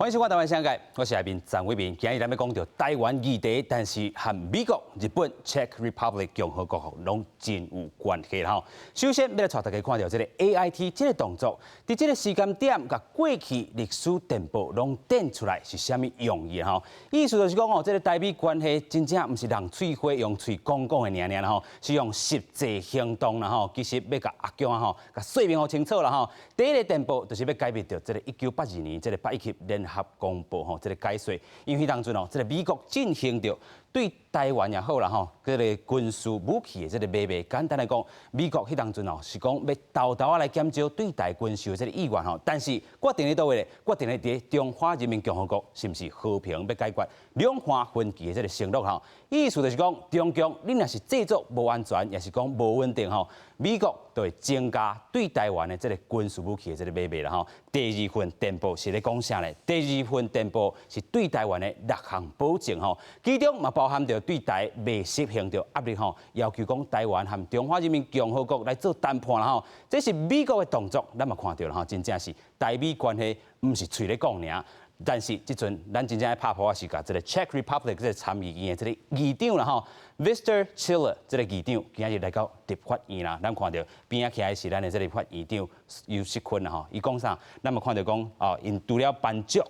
歡迎收看《台灣聲界》，我是來賓陳偉明。今日咱欲講著台灣議題，但是和美國、日本、Czech Republic 共和國攏真有關係吼。首先，欲來帶大家看著這个 AIT 這个動作，佇這个時間點，共過去歷史電報攏展出來是啥物用意吼？意思就是講哦，這个台美關係真正毋是人喙花用喙講講的爾爾吼，是用實際行動啦吼。其實欲共阿共吼，共說明予清楚啦吼。第一个電報就是欲改變著這个1982年這个八一七聯合公報吼，這个解說，因為彼當陣哦，這个美國進行著對台灣也好啦吼，這个軍事武器的這个買賣，簡單來講，美國彼當陣哦是講欲沓沓仔來減少對台軍售的這个意願吼，但是決定佇佗位咧？決定咧佇中華人民共和國是毋是和平欲解決兩岸分歧的這个承諾吼？意思就是講，中共你若是製造無安全，抑是講無穩定吼，美國就會增加對台灣的這个軍事武器的這个買賣啦吼。第二份電報是咧講啥咧？第二份電報是對台灣的六項保證吼，其中嘛包含著對台袂實行著壓力吼，要求講台灣和中華人民共和國來做談判啦吼。這是美國的動作，咱嘛看著啦吼，真正是台美關係毋是喙咧講爾。但是這陣咱真正愛拍破是共這个 Czech Republic 這个參議院的這个議長啦吼，Vystrčil 這个議長今日來到立法院啦，咱看著邊仔徛的是咱的這个立法院長游錫堃啦吼，伊講啥？咱嘛看著講哦，𪜶除了頒獎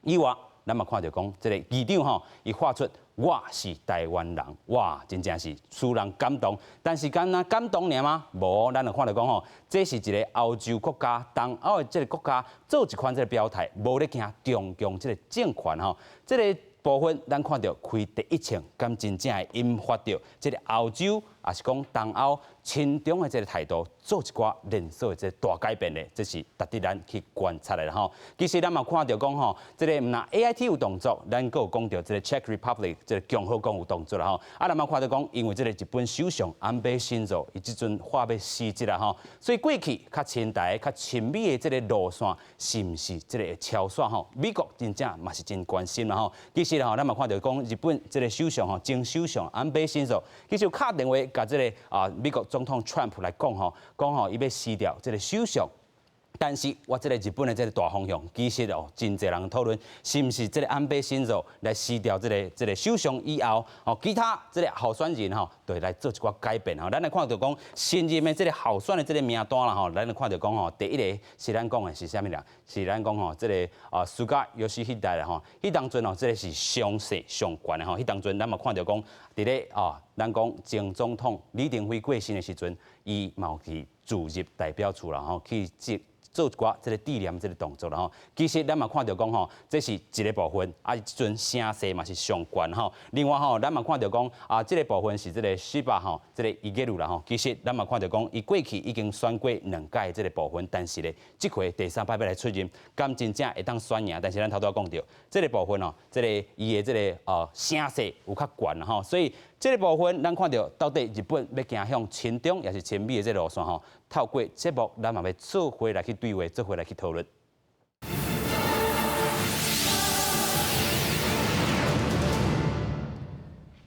以外，咱嘛看著講這个議長吼，伊喊出我是台灣人，哇，真正是使人感動。但是敢若感動爾嗎？無，咱就看著講吼，這是一个歐洲國家、東歐的這个國家做一款這个表態，無咧驚中共這个政權吼。這个部分咱看著開第一槍，敢真正會引發著這个歐洲，抑是講東歐親中的這个態度，做一寡連鎖的這个大改變的，這是值得咱去觀察的吼。其實咱嘛看著講吼，這个毋但 AIT 有動作，咱閣有講著這个 Czech Republic 這个共和國有動作啦吼。啊，咱嘛看著講，因為這个日本首相安倍晉三，伊這陣話欲辭職啦吼，所以過去較親台、較親美的這个路線，是毋是這个會超線吼？美國真正嘛是真關心啦吼。其實吼，咱嘛看著講，日本這个首相吼，前首相安倍晉三，其實有敲電話共這个啊美國總統川普來講吼，講吼伊欲辭掉這个首相。但是我這个日本的這个大方向，其實哦，真濟人討論，是毋是這个安倍晉三來辭掉這个首相以後，哦，其他這个候選人吼，就會來做一寡改變吼。咱來看著講新任的這个候選的這个名單啦吼，咱來看著講吼，第一个是咱講的是啥物人？是咱講吼，這个啊，菅義偉啦吼，彼當陣哦，這个是聲勢上懸的吼，彼當陣咱嘛看著講，佇咧啊，咱講前總統李登輝過身的時陣，伊嘛有去駐日代表處啦吼，去這做一寡這个致念這个動作啦吼。其實咱嘛看著講吼，這是一个部分，啊，這陣聲勢嘛是上懸吼。另外吼，咱嘛看著講啊，這个部分是這个石破吼，這个伊吉魯啦吼。其實咱嘛看著講，伊過去已經選過兩屆這个部分，但是咧，這回第三擺欲來出任，敢真正會當選贏？但是咱頭拄仔講著，這个部分哦，這个伊的這个聲勢有較懸吼，所以這个部分咱看著到底日本欲行向親中抑是親美的這个路線吼，透過節目咱嘛欲做伙來去對話，做伙來去討論。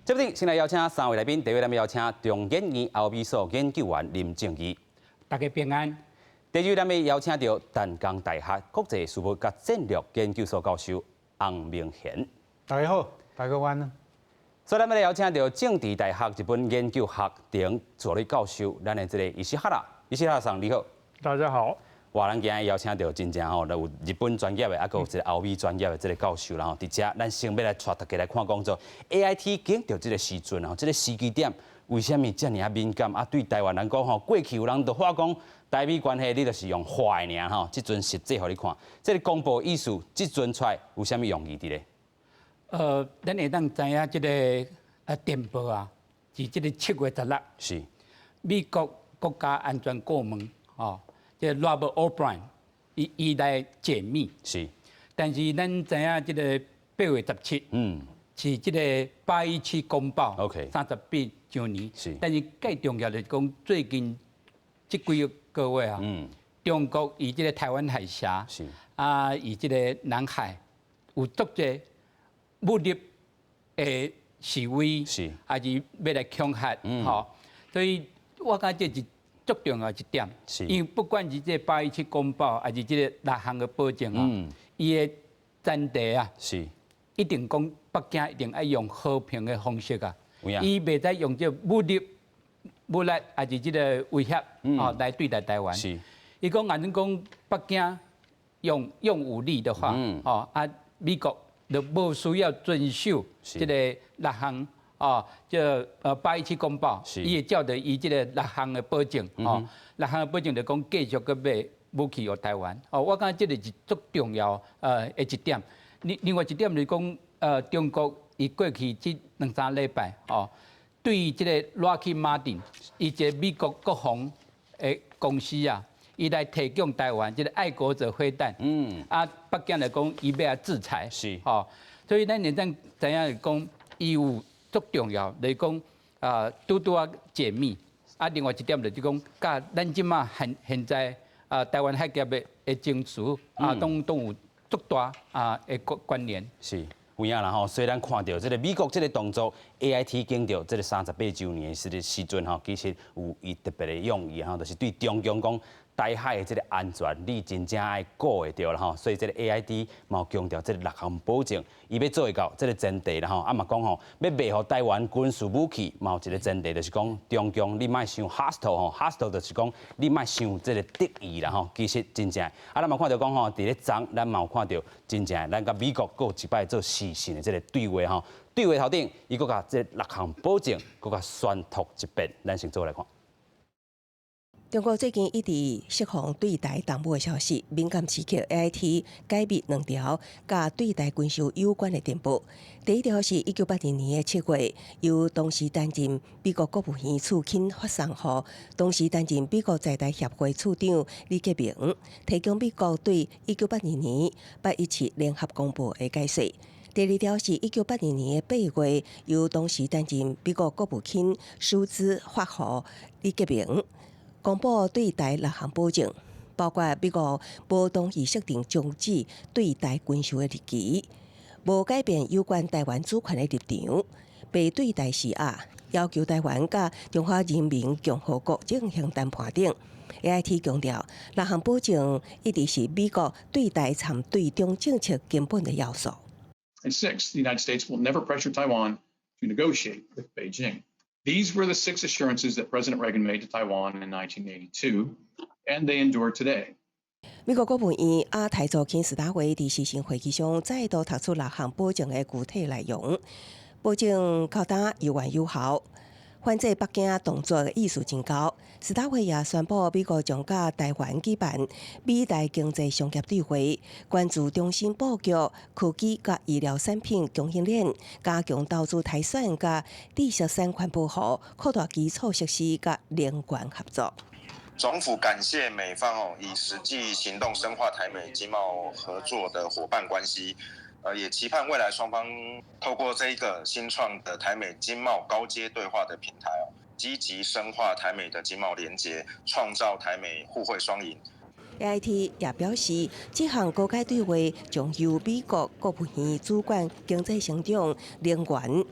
這邊先來邀請三位來賓，第一位咱欲邀請中研院歐美所研究員林正義，大家平安。第二位咱欲邀請著淡江大學國際事務佮戰略研究所教授洪明賢，大家好，大家晚安。所以咱欲來邀請著政治大學日本研究學程助理教授，咱的這个伊西哈拉，伊西哈拉桑你好，大家好。哇，咱今日邀請著真正吼，有日本專業的，啊，閣有一个歐美專業的這个教授啦吼。佇遮，咱先欲來帶大家來看講做 AIT 經著這个時陣吼，這个時機點為啥物遮爾仔敏感？啊，對台灣人講吼，過去有人就話講台美關係，你就是用畫的爾吼。這陣實際予你看，這个公報意思，這陣出來有啥物用意佇咧？咱會當知影這个電報啊，是這个7月16，美國國家安全顧問吼，這个 Robert O'Brien，伊伊來解密。但是咱知影這个8月17，是這个八一七公報，38週年。但是更重要的是講，最近這幾個月啊，中國佇這个台灣海峽，啊，佇這个南海有足濟武力的示威，抑是欲來恐嚇，吼，所以我感覺這是足重要一點。因為不管是這个八一七公報，抑是這个六項的保證啊，伊的前提啊，一定講北京一定愛用和平的方式啊，伊袂使用這武力、武力抑是這个威脅哦來對待台灣。伊講按怎講北京用武力的話，哦啊美國就無需要遵守這个六項哦，這817公報，伊會照著伊這个六項的保證，哦，六項的保證就講繼續閣賣武器予台灣。哦，我感覺這个是足重要的一點。另外一點就是講，中國伊過去這兩三禮拜，哦，對這个 Lockheed Martin，伊一个美國國防的公司啊，伊來提供台灣這个愛國者飛彈，啊，北京來講，伊欲來制裁，吼，所以咱會當知影講，伊有足重要，就是講啊，拄拄仔解密，啊，另外一點就是講，佮咱這馬現在啊，台灣海峽的爭執啊，攏有足大啊的關聯。是。有影啦吼，雖然看著這个美國這个動作，AIT 經著這个38週年的時陣吼，其實有伊特別的用意吼，就是對中共講台海的這个安全，你真正愛顧會著啦吼。所以這个 AIT 嘛有強調這个六項保證，伊欲做會到這个前提啦吼。啊嘛講吼，欲賣予台灣軍事武器，嘛有一个前提，就是講中共你莫傷 hostile 吼，hostile 就是講你莫傷這个敵意啦吼。其實真正，啊咱嘛看著講吼，佇咧昨咱嘛有看著真正，咱佮美國閣有一擺做視訊的這个對話吼。對話頭頂，伊閣共這六項保證閣共宣讀一遍，咱先做來看。中國最近一直釋放對台動武的消息，敏感時刻 AIT 解密兩條佮對台軍售有關的電報。第一條是1982年的7月，由當時擔任美國國務院次卿發送予當時擔任美國在台協會處長李克明，提供美國對1982年817聯合公報的解說。第二條是1982年的8月，由當時擔任美國國務卿舒茲發予李克明，公布對台六項保證，包括美國無同意設定終止對台軍售的日期，無改變有關台灣主權的立場，袂對台施壓，要求台灣佮中華人民共和國進行談判等。AIT 強調，六項保證一直是美國對台參對中政策根本的要素。 And six, the United States will never pressure Taiwan to negotiate with Beijing. These were the six assurances that President Reagan made to Taiwan in 1982, and they endure today. 美國國務院亞太助卿史達偉佇視訊會議上再度提出六項保證的具體內容，保證較今猶原有效。反制北京動作的意思真高。史達偉也宣布，美國將佮台灣舉辦美台經濟商業對話，關注中心布局科技佮醫療產品供應鏈，加強投資篩選佮知識產權保護，擴大基礎設施佮能源合作。總府感謝美方哦，以實際行動深化台美經貿合作的夥伴關係。也期盼未來雙方透過這一個新創的台美經貿高階對話的平台哦，積極深化台美的經貿連結，創造台美互惠雙贏。 AIT 也表示，這項高階對話將由美國國務院主管經濟成長、能源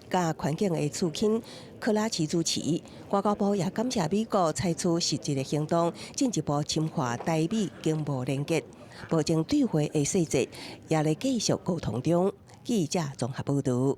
佮環境的次卿克拉奇主持。外交部也感謝美國採取實質的行動，進一步深化台美經貿連結。保證對話的細節也咧繼續溝通中。記者綜合報導。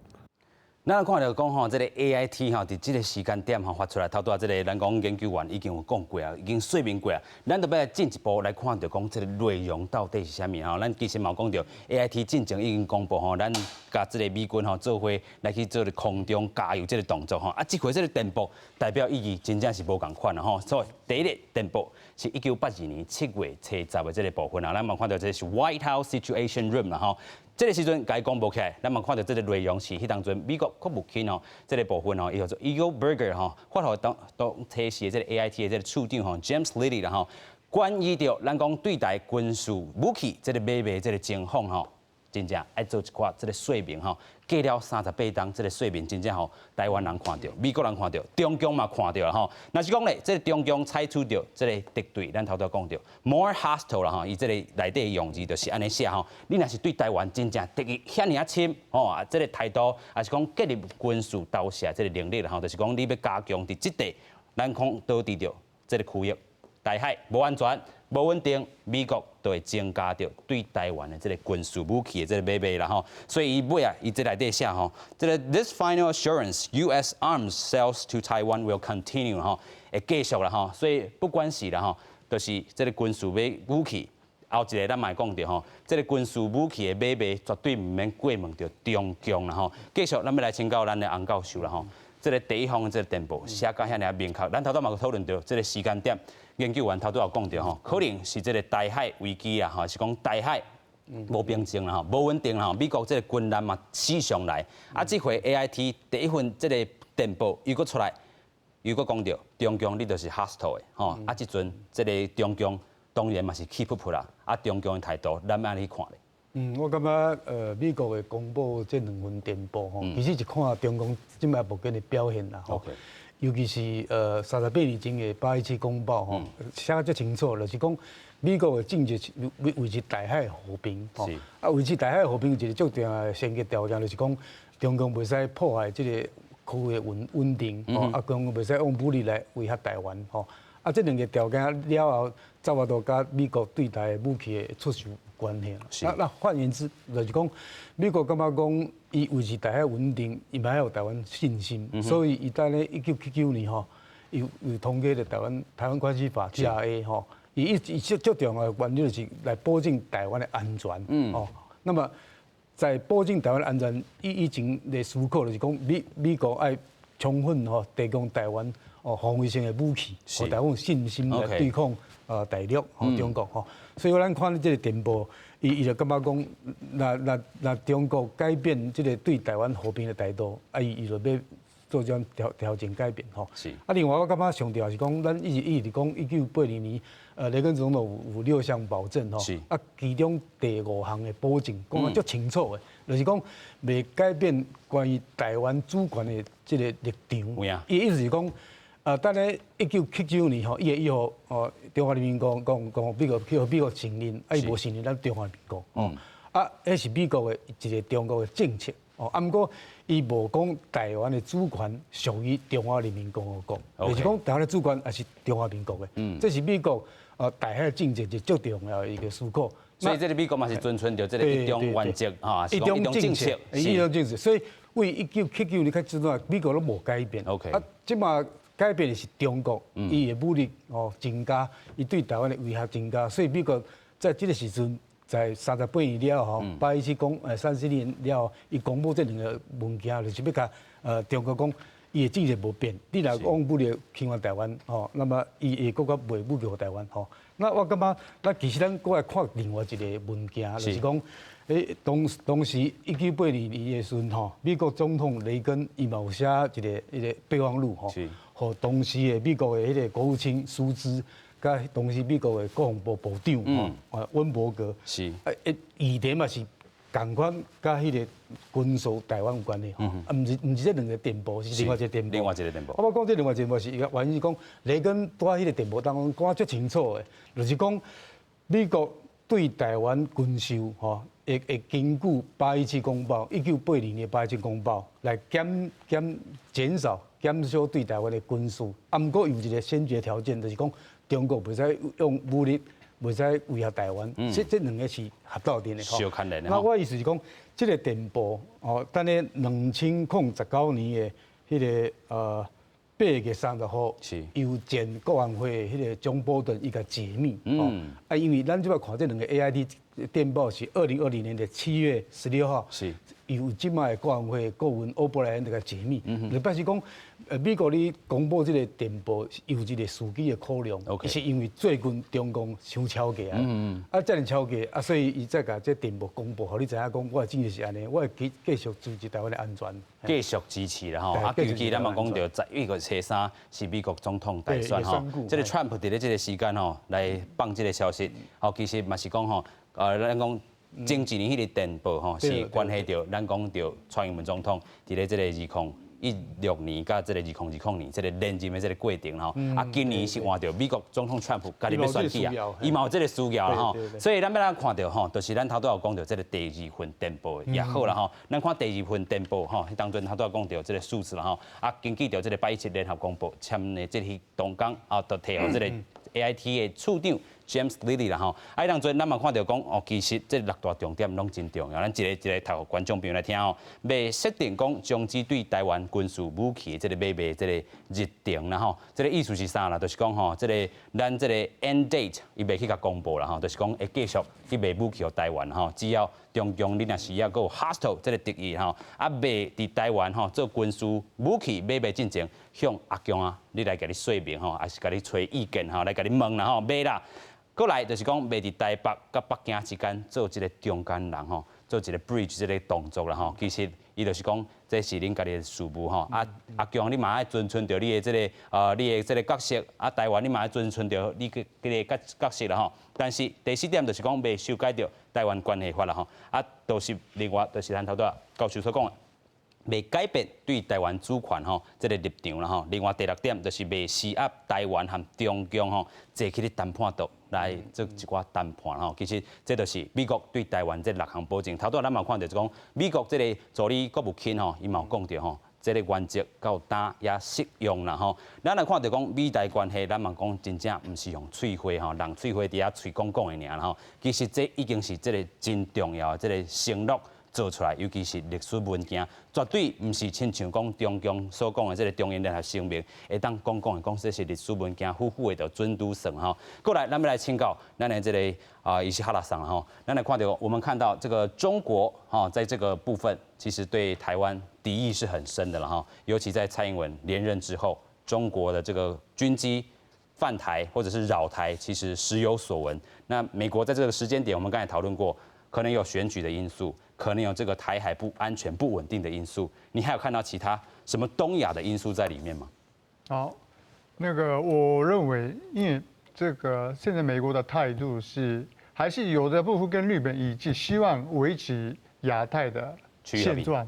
咱看著講吼，這个 AIT 吼，佇這个時間點吼發出來，頭拄仔這个咱講研究員已經有講過啊，已經說明過啊。咱著欲來進一步來看著講，這个內容到底是啥物吼？咱其實嘛有講著 AIT 進前已經公布吼，咱佮這个美軍吼做伙來去做空中加油這个動作吼。啊，這回這个電報代表意義真正是無仝款啊吼。所以第一个電報是1982年7月初十的這个部分啊，咱嘛看著這是 White House Situation Room 啦吼。這个時陣共伊公布起來，咱嘛看著這个內容是彼當陣美國國務卿吼，這个部分吼，伊叫做 Eagleburger 吼，發予當時的這个 AIT 的這个處長吼 James Lilly 啦吼，關於著咱講對台軍事武器這个買賣這个情況吼，真正愛做一寡這个說明吼。過了38冬，這个說明真正予台灣人看著，美國人看著，中共嘛看著啦吼。若是講咧，這个中共採取著這个敵對，咱頭拄講著 more hostile 啦吼，伊這个內底用字就是按呢寫吼。你若是對台灣真正敵意遐爾仔深吼，啊，這个態度，抑是講建立軍事投射這个能力啦吼，就是講你欲加強佇這塊，咱講導致著這个區域台海無安全，無穩定，美國就會增加著對台灣的這个軍事武器的這个買賣啦吼。所以伊尾啊，伊這內底寫吼，這个 This final assurance U.S. arms sales to Taiwan will continue 吼，會繼續啦吼。所以不管是啦吼，就是這个軍事買武器。後一个咱嘛會講著吼，這个軍事武器的買賣絕對毋免過問著中共啦吼。繼續，咱欲來請教咱的洪教授啦吼。這个第一封這个電報寫甲遐爾明確，咱頭拄嘛有討論著這个時間點，研究員頭拄有講著吼，可能是這个台海危機啊，吼，是講台海無平靜啦吼，無穩定啦吼，美國這个軍艦嘛駛上來，啊，這回 AIT 第一份這个電報又閣出來，又閣講著中共你就是 hostile 的吼，啊，這陣這个中共當然嘛是氣噗噗啦，啊，中共的態度，咱按呢看咧？嗯，我感覺美國的公布這兩份電報吼，其實是看中共這擺目前的表現啦吼。尤其是38年前的八一七公報吼，寫得足清楚，就是講美國的政策是維持台海和平，吼，啊維持台海和平一个足重要的先決條件，就是講中共袂使破壞這个區域的穩定，吼，啊中共袂使用武力來威脅台灣，吼。啊，這兩个條件了後，才有法度佮美國對台武器的出售有關係。那換言之，就是講美國感覺講，伊維持台海穩定，伊嘛愛予台灣信心，所以伊佇咧1979年吼，有通過的台灣關係法 TRA 吼，伊一伊最最重要的原因就是來保證台灣的安全。哦，那麼在保證台灣的安全以前的思考，就是講美國愛充分吼提供台灣哦防衛性的武器，予台灣有信心來對抗大陸吼中國吼。所以咱看這个電報，伊就感覺講，若中國改變這个對台灣和平的態度，啊伊就欲做這種調整改變吼。啊，另外我感覺上重要是講，咱一直講1982年，雷根總統有六項保證吼。啊，其中第五項的保證講得足清楚的，就是講袂改變關於台灣主權的這个立場。伊意思是講，等咧1979年吼1月1號，哦，中華人民共和國美國去予美國承認，啊，伊無承認咱中華民國，哦，啊，彼是美國的一个中國的政策，哦，啊，毋過伊無講台灣的主權屬於中華人民共和國，就是講台灣的主權也是中華民國的，這是美國台海政策一足重要的一个思考。所以這个美國嘛是遵循著這个一中原則，哈，一中政策，一中政策。所以為1979年開始，美國攏無改變。 啊，這馬改變的是中國，伊的武力哦增加，伊對台灣的威脅增加，所以美國在這个時陣，在38年了後，八一七公30年了後，伊公布這兩个文件，就是欲共中國講，伊的政策無變，你若用武力侵犯台灣，吼，那麼伊會閣較賣武器予台灣，吼。那我感覺，咱其實咱閣來看另外一个文件，就是講，當時1982年的時陣，吼，美國總統雷根伊嘛有寫一个備忘錄，吼，予當時的美國的彼个國務卿舒茲，佮當時美國的國防部部長，吼，溫伯格，啊，議題嘛是仝款，佮彼个軍售台灣有關係，吼，啊，毋是這兩个電報，是另外一个電報。另外一个電報。我講這另外一個電報是原因是講，雷根佇彼个電報當中講得足清楚的，就是講美國對台灣軍售，吼，會根據八一七公報，1982年的八一七公報來減少對台灣的軍售。啊，毋過有一个先決條件，就是講中國袂使用武力，袂使威脅台灣。這兩个是合鬥陣的吼。相牽連的。那我意思是講，這个電報哦，等咧2019年的彼个8月30號，由前國安會彼个張波頓伊共解密。啊，因為咱這擺看這兩个 AIT 電報是2020年的7月16號，由這擺的國安會顧問歐布萊恩共解密。就表示講，美國咧公布這个電報有一个時機的考量，是因為最近中共傷超過啊，啊，遮爾超過啊，所以伊才共這電報公布，予你知影講，我的政策是按呢，我會繼續支持台灣的安全，繼續支持啦吼。啊，尤其咱嘛講著11月初3是美國總統大選吼，這个 Trump 佇咧這个時間吼來放這个消息，吼，其實嘛是講吼，咱講前一年彼个電報吼是關係著咱講著蔡英文總統佇咧這个2016年佮這个2020年這个連任的這个過程吼，啊，今年是換著美國總統川普家己欲選舉啊，伊嘛有這个需要啦吼，所以咱欲來看著吼，就是咱頭拄有講著這个第二份電報也好啦吼，咱看第二份電報吼，當陣頭拄有講著這个數字啦吼，啊，根據著這个八一七聯合公報簽的這个同工啊，就提予這个 AIT 的處長。James Lilley 啦吼。啊，彼當陣咱嘛看著講哦，其實這六大重點攏真重要，咱一个一个讀予觀眾朋友來聽哦。袂設定講終止對台灣軍事武器的這個買賣這個日程啦吼。這個意思是啥啦？就是講吼，這個咱這個 end date 伊袂去共公布啦吼，就是講會繼續去賣武器予台灣吼。只要中共你若是猶閣有 hostile 這個敵意吼，啊袂佇台灣吼做軍事武器買賣進前，向阿共啊，你來共你說明吼，抑是共你揣意見吼，來共你問啦吼，袂啦。過來就是講袂佇台北佮北京之間做一個中間人吼，做一個 bridge 這個動作啦吼。其實伊就是講，這是恁家己的事務吼。啊，阿共你嘛愛遵循著你的這個你的這個角色，啊，台灣你嘛愛遵循著你的這個角色啦吼。但是第四點就是講袂修改著台灣關係法啦吼。啊，就是另外就是咱頭拄仔教授所講的，袂改變對台灣主權吼這個立場啦吼。另外第六點就是袂施壓台灣和中共吼坐起咧談判桌來做一寡談判吼。其實這就是美國對台灣這六項保證。頭拄仔咱嘛看著就講美國這個助理國務卿吼，伊嘛有講著吼，這個原則到今也適用啦吼。咱來看著講美台關係，咱嘛講真正毋是用喙花吼，人喙花佇遐喙講講的爾吼。其實這已經是這個真重要的這個承諾。做出來，尤其是歷史文件，絕對毋是親像講中共所講的這個中英聯合聲明，會當講講的講這是歷史文件，呼呼的就準拄算吼。過來，咱欲來請教咱的這個啊，伊是哈拉桑吼，咱來看著，我們看到這個中國吼，在這個部分其實對台灣敵意是很深的了哈，尤其在蔡英文連任之後，中國的這個軍機犯台或者是擾台，其實時有所聞。那美國在這個時間點，我們剛才討論過，可能有選舉的因素，可能有這個台海不安全、不穩定的因素。你還有看到其他什麼東亞的因素在裡面嗎？好，那個我認為，因為這個現在美國的態度是，還是有的部分跟日本以及希望維持亞太的現狀。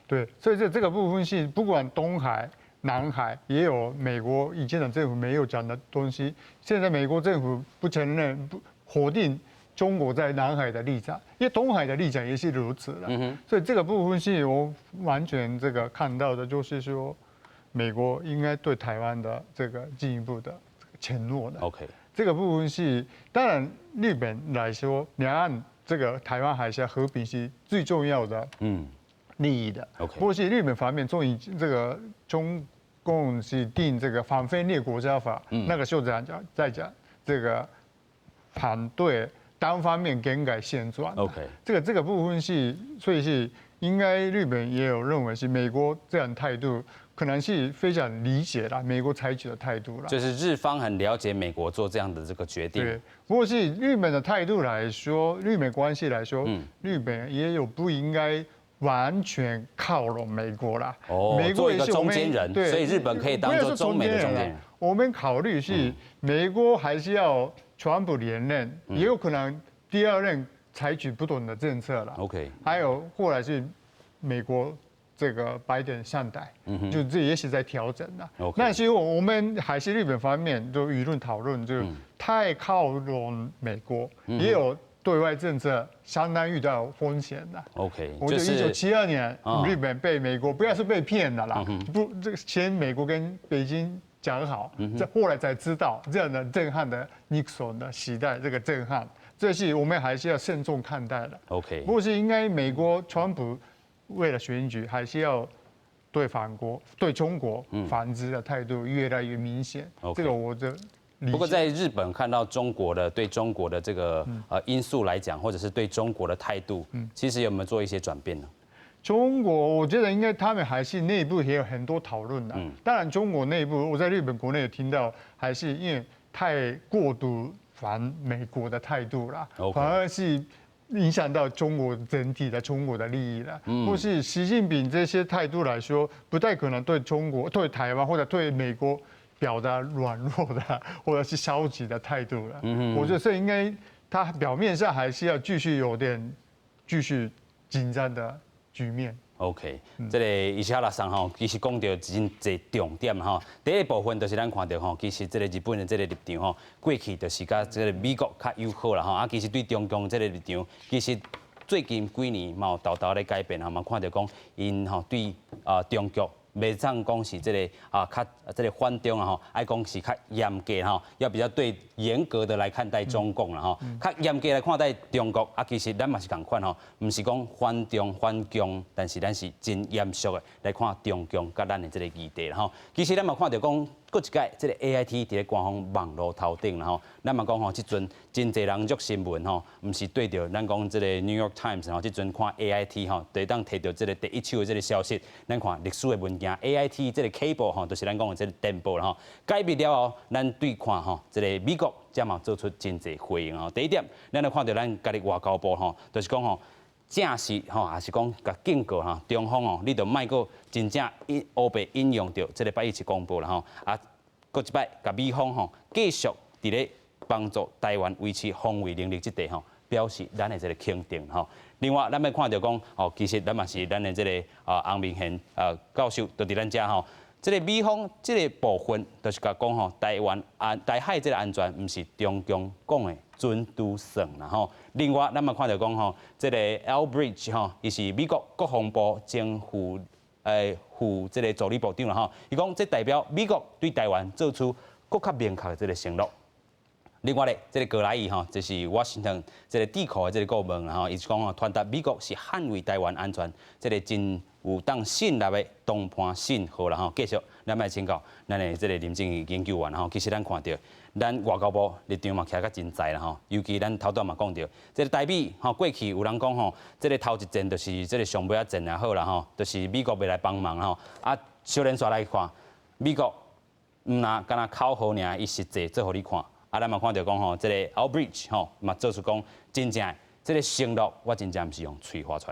對，所以這個部分是不管東海、南海也有美國以前的政府沒有講的東西，現在美國政府不承認、不否定中國在南海的立場，因為東海的立場也是如此的。所以這個部分是我完全這個看到的，就是說美國應該對台灣的這個進一步的承諾的。 這個部分是當然日本來說，兩岸這個台灣海峽和平是最重要的利益的。不過是日本方面，終於這個中共是定這個反分裂國家法，那個時候在講在講這個反對單方面更改現狀。 這個部分是，所以是應該日本也有認為是美國這樣態度，可能是非常理解啦，美國採取的態度啦。就是日方很了解美國做這樣的這個決定。對，不過是日本的態度來說，日美關係來說，日本也有不應該完全靠攏美國啦。哦，美國做一個中間人，所以日本可以當做中美的中間人。我們考慮是美國還是要川普連任，也有可能第二任採取不同的政策了。 還有後來是美國這個拜登上台，就這也是在調整的。 那其實我們還是日本方面就輿論討論，就太靠攏美國，也有對外政策相當遇到風險的。 我覺得1972年日本被美國不要說被騙了啦，不，這個先美國跟北京講好，這後來才知道這樣的震撼的尼克松的時代，這個震撼，這是我們還是要慎重看待的。 不過是應該美國川普為了選舉，還是要對反國、對中國反制的態度越來越明顯。 這個我就。不過在日本看到中國的對中國的這個因素來講，或者是對中國的態度，其實有沒有做一些轉變呢？中國我覺得應該他們還是內部也有很多討論的。當然中國內部，我在日本國內也聽到，還是因為太過度反美國的態度啦，反而是影響到中國整體的中國的利益了。或是習近平這些態度來說，不太可能對中國、對台灣或者對美國表達軟弱的或者是消極的態度了。我覺得這應該他表面上還是要繼續有點繼續緊張的局面。 OK，這個伊西哈拉桑吼，其實講著真濟重點吼。第一部分就是咱看著吼，其實這個日本的這個立場吼，過去就是佮這個美國較友好啦吼。啊，其實對中共這個立場，其實最近幾年嘛有沓沓咧改變吼，嘛看著講𪜶吼對啊中國。袂當講是這个啊，較這个反中啊吼，愛講是較嚴格吼，要比較對嚴格的來看待中共啦吼，較嚴格來看待中國啊，其實咱嘛是仝款吼，毋是講反中反共，但是咱是真嚴肅的來看中共佮咱的這个議題啦吼。其實咱嘛看著講，閣一擺這个 AIT 佇咧官方網路頭頂啦吼，咱嘛講吼，這陣真濟人讀新聞吼，毋是對著咱講這个 New York Times 吼，這陣看 AIT 吼，就會當提著這个第一手的這个消息，咱看歷史的文件 AIT 這个 cable 吼，就是咱講的這个電報啦吼。解密了後，咱對看吼，這个美國才嘛做出真濟回應吼。第一點，咱來看著咱家己外交部吼，就是講吼，正式吼，也是講共警告吼，中方吼，你著莫閣真正引烏白引用著這个八一七公報啦吼。啊，閣一擺共美方吼繼續佇咧幫助台灣維持防衛能力這塊吼，表示咱的這个肯定吼。另外，咱欲看著講哦，其實咱嘛是咱的這个啊洪明賢啊教授，就佇咱遮吼。這个美方這个部分，就是共講吼，台灣安台海這个安全，毋是中共講的準拄算啦吼。另外，咱嘛看著講吼，這个 Elbridge 吼，伊是美國國防部前副副這个助理部長啦吼。伊講這代表美國對台灣做出閣較明確的這个承諾。另外咧，這个葛萊儀吼，這是 Washington 這个智庫的這个顧問啦吼，伊是講吼，傳達美國是捍衛台灣安全，這个真有當信納的談判信號啦吼。繼續，咱來請教咱的這个林正義研究員吼，其實咱看著，咱外交部立場嘛徛較真在啦吼，尤其咱頭拄嘛講著，這个台美吼過去有人講吼，這个頭一戰就是這个上尾仔戰也好啦吼，就是美國袂來幫忙吼，啊，小連續來看，美國毋若干焦口號爾，伊實際做予你看。啊，咱嘛看著講吼，這个 Elbridge 吼嘛做出講真正這个承諾，我真正毋是用喙話出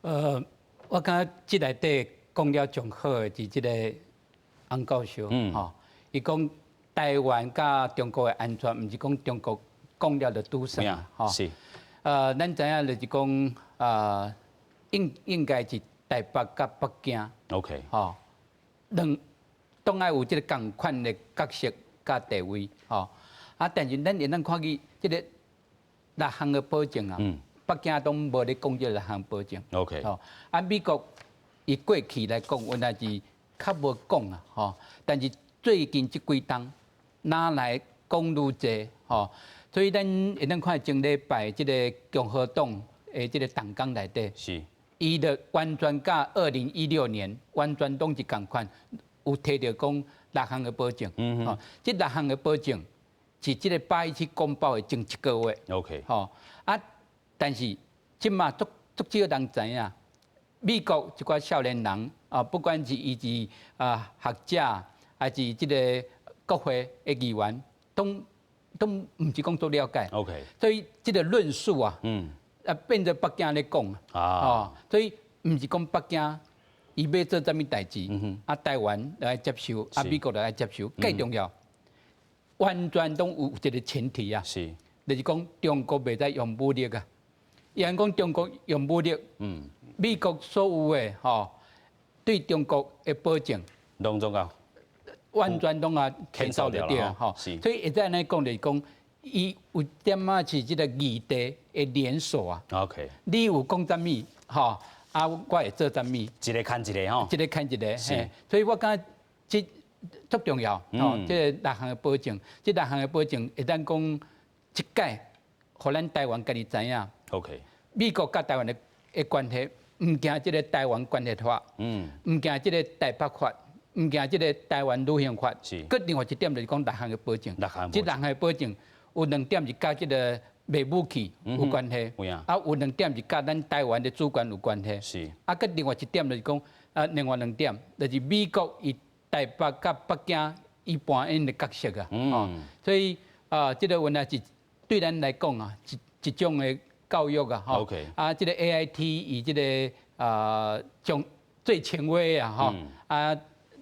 爾。我感覺這內底講了上好的是這個洪教授，吼，伊講台灣佮中國的安全，毋是講中國講了就拄算，吼。是。咱知影就是講，應應該是台北佮北京吼，兩當愛有這个仝款的角色佮地位，吼。啊！但是咱會當看見這个六項的保證啊，北京攏無咧講這六項保證。 吼，啊，美國伊過去來講，原來是較無講啊，吼。但是最近這幾冬，拿來講愈濟，吼。所以咱會當看前禮拜這个共和黨的這个黨綱內底，伊就完全佮2016年完全攏是仝款，有提著講六項的保證。吼，這六項的保證是這个八一七公報的前一個月。 吼啊！但是這馬足足少人知影，美國一寡少年人啊，不管是伊是啊學者，還是這个國會的議員，攏攏毋是講足了解。 所以這个論述啊，啊變做北京咧講啊，所以毋是講北京伊欲做啥物代誌，啊台灣來接受，啊美國來接受，更重要。完全攏有一个前提啊，就是講中國袂使用武力啊。伊按講中國用武力，美國所有的吼對中國的保證，攏總啊，完全攏啊減少掉了吼。所以會使按呢講就是講，伊有點仔是這个議題的連鎖啊。 你有講啥物吼，啊，我會做啥物？一个牽一个吼。一个牽一個。所以我感覺這足重要，吼，這个六項的保證，這六項的保證會當講這擺，予咱台灣家己知影。 美國佮台灣的關係，毋驚這个台灣關係法，毋驚這个台北法，毋驚這个台灣旅行法。閣另外一點就是講六項的保證。六項。這六項的保證有兩點是佮這个賣武器有關係，啊，有兩點是佮咱台灣的主權有關係。啊，閣另外一點就是講，啊，另外兩點就是美國伊台北佮北京伊扮演的角色啊，所以啊，這个原來是對咱來講啊，一一種的教育啊，吼。 啊，這个 AIT 伊這个啊，將最權威啊，吼，啊，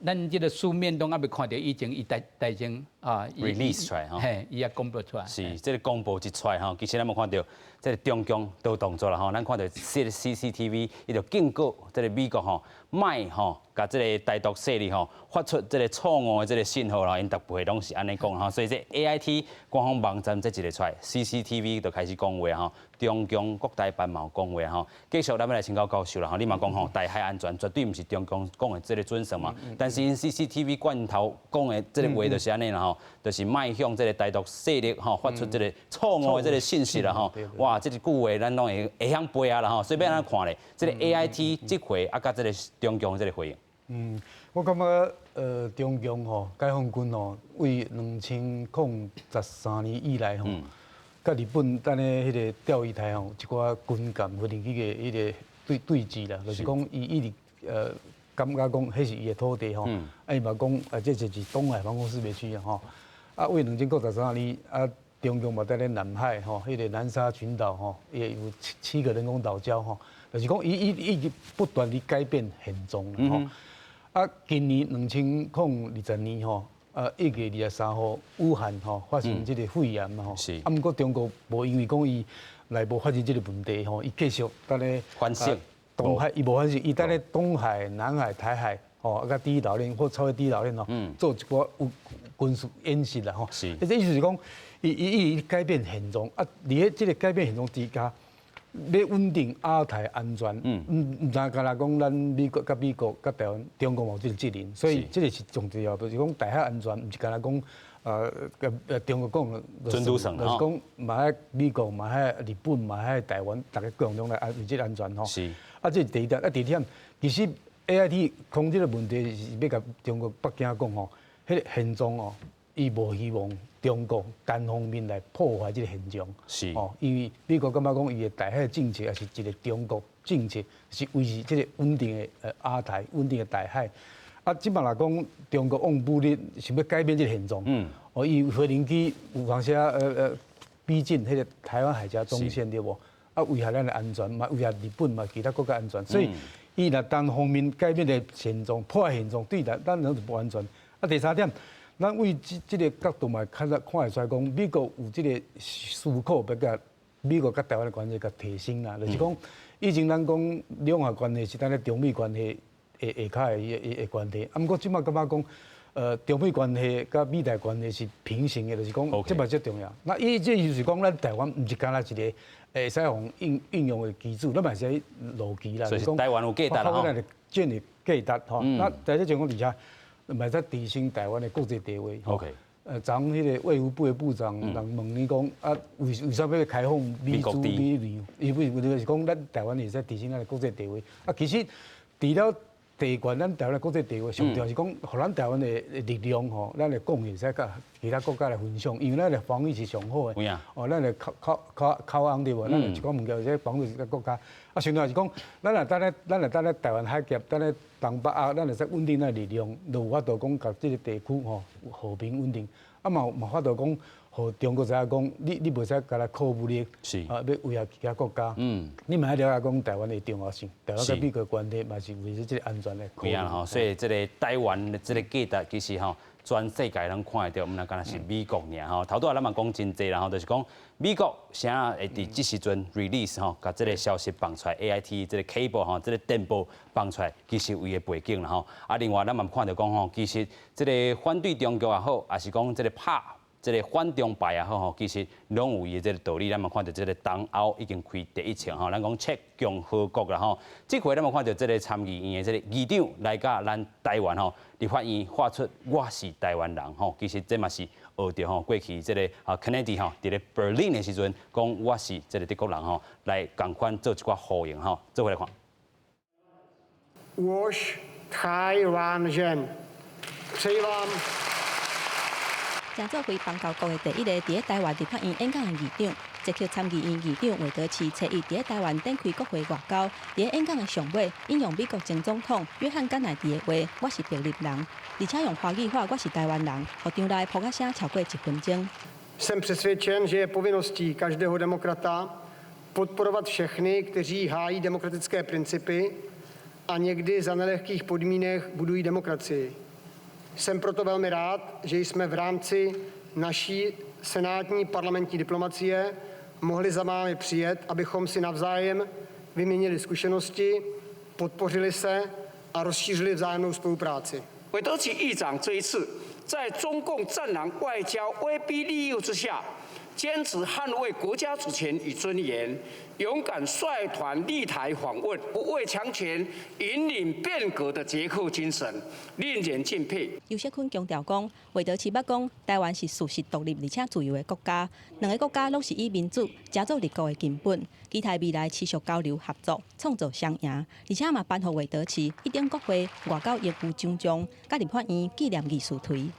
咱這个書面攏猶未看著以前伊大大前啊 release 出來吼，嘿，伊也公布出來。是，這个公布一出來吼，其實咱有看著這个中共都動作啦吼，咱看著這个 CCTV，伊就警告這个美國吼，莫吼，共這个台獨勢力吼發出這个錯誤的這个信號啦，𪜶逐擺攏是按呢講吼，所以這 AIT 官方網站這一个出來，CCTV 就開始講話吼，中共國台辦嘛有講話吼。繼續咱欲來請教教授啦吼，你嘛講吼，台海安全絕對毋是中共講的這个準算嘛，但是𪜶 CCTV 鏡頭講的這个話就是按呢啦吼，就是莫向這个台獨勢力吼發出這个錯誤的這个信息啦吼。哇，這一句話咱攏會會曉背啊啦吼，所以欲按怎看咧？這个 AIT 這回啊，佮這个中共這个回應。我感覺中共吼，解放軍吼，對2013年以來吼，佮日本佇咧彼个釣魚台吼，一寡軍艦飛行機的彼个對峙啦，就是講伊一直感覺講彼是伊的土地吼，啊伊嘛講啊這就是東海防空識別區啊吼，啊對2013年啊，中共嘛佇咧南海吼，彼个南沙群島吼，也有七個人工島礁吼，就是講伊一直不斷地改變現狀啦吼。啊，今年2020年吼，1月23號，武漢吼發生這个肺炎嘛吼，啊，毋過中國無因為講伊內部發生這个問題吼，伊繼續佇咧反省，東海伊無反省，伊佇咧東海、南海、台海吼，啊，佮第一島鏈或超越第一島鏈吼，做一寡有軍事演習啦吼。這意思是講，伊改變現狀，啊，佇咧這个改變現狀之下，欲穩定亞太安全，毋但干焦講咱美國佮美國佮台灣、中國嘛有這个責任，所以這个是重要，就是講台海安全，毋是干焦講，中國講，就是講嘛愛美國，嘛愛日本，嘛愛台灣，逐家共同來維持這个安全吼。啊，這是第一點，啊，第二點，其實 AIT 講這个問題是欲共中國北京講吼，彼个現狀哦，伊無希望中國單方面來破壞這个現狀。哦，因為美國感覺講伊的台海政策也是一个中國政策，是維持這个穩定的亞太、穩定的台海。啊，這擺若講中國用武力想欲改變這个現狀，哦，伊飛行機有當時逼近彼个台灣海峽中線對無？啊，威脅咱的安全，嘛威脅日本嘛其他國家安全，所以伊若單方面改變的現狀、破壞現狀，對咱咱攏是無安全。啊，第三點。咱對這這个角度嘛，較看會出來講，美國有這个思考，欲共美國佮台灣的關係共提升啦。就是講，以前咱講兩岸關係是咱咧中美關係下跤的關係，啊，毋過這擺感覺講，中美關係佮美台關係是平行的，就是講，這嘛最重要。那伊這就是講，咱台灣毋是干焦一个會使予應用的棋子，咱嘛是落棋啦。所以台灣有價值啦，建立價值吼。那在這情況底下，嘛會提升台灣的國際地位。 昨昏彼个衛福部的部長人問你講啊，為啥欲開放美資美旅？伊為就是講，咱台灣會使提升咱的國際地位。啊，其實除了提懸咱台灣的國際地位，上重要是講，予咱台灣的力量吼，咱的貢獻使佮其他國家來分享，因為咱的防疫是上好的。哦，咱的口岸對無？咱的一寡物件會使幫助其他國家。啊，上重要是講，咱若佇咧台灣海峽，佇咧東北亞，咱會使穩定咱的力量，就有法度講，共這个地區吼和平穩定。啊嘛有法度講，予中國知影講，你袂使干焦靠武力，啊，欲威脅其他國家。你嘛愛了解講台灣的重要性，台灣佮美國關係嘛是為著這个安全的。對啊吼，所以這个台灣的這个價值其實吼，全世界攏看會著，毋但干焦是美國爾吼。頭拄仔咱嘛講真濟啦吼，就是講美國啥會佇這時陣 release 吼，共這个消息放出來，AIT 這个 cable 吼，這个電報放出來，其實有伊的背景啦吼。啊，另外咱嘛看著講吼，其實這个反對中國也好，抑是講這个拍這个反中牌也好吼，其實攏有伊的這个道理。咱嘛看著這个東歐已經開第一槍吼，咱講捷共和國啦吼。這回咱嘛看著這个參議院的這个議長來到咱台灣吼，立法院喊出我是台灣人吼，其實這嘛是學著吼過去這个啊肯尼迪吼，佇咧柏林的時陣講我是這个德國人吼，來仝款做一寡呼應吼，做伙來看。我是台灣人，希望。成做非邦交國的第一个佇咧台灣立法院演講的議長，捷克參議院議長魏德奇初一佇咧台灣展開國會外交。佇咧演講的上尾，引用美國前總統約翰甘乃迪的話：“我是柏林人”，而且用華語喊“我是台灣人”，予場內拍掌聲超過一分鐘。 Jsem přesvědčen, že je povinností každého demokrata podporovat všechny, kteří hájí demokratické principy a někdy za nelehkých podmínek budují demokracii. Jsem proto velmi rád, že jsme v rámci naší senátní parlamentní diplomacie mohli za vámi přijet, abychom si navzájem vyměnili zkušenosti, podpořili se a rozšířili vzájemnou spolupráci. 韦德奇議長這一次在中共戰狼外交威逼利誘之下，堅持捍衛國家主權與尊嚴，勇敢率團蒞台訪問，不畏強權、引領變革的捷克精神，令人敬佩。游錫堃強調講，韋德奇捌講，台灣是事實獨立而且自由的國家，兩个國家攏是以民主成做立國的根本，期待未來持續交流合作，創造雙贏。而且嘛頒予韋德奇一等國會外交榮譽獎章，佮立法院紀念議事槌。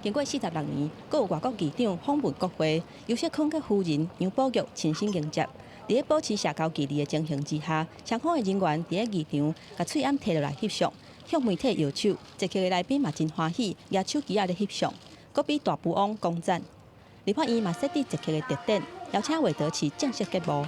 經過46年，閣有外國議長訪問國會，游錫堃佮夫人楊寶玉親身迎接。佇咧保持社交距離的情形之下，雙方的人員佇咧議場共喙罨提落來翕相，向媒體搖手。捷克的來賓嘛真歡喜，舉手機仔咧翕相，閣比大富翁講讚。立法院嘛設置捷克的特典，邀請韋德奇正式結幕。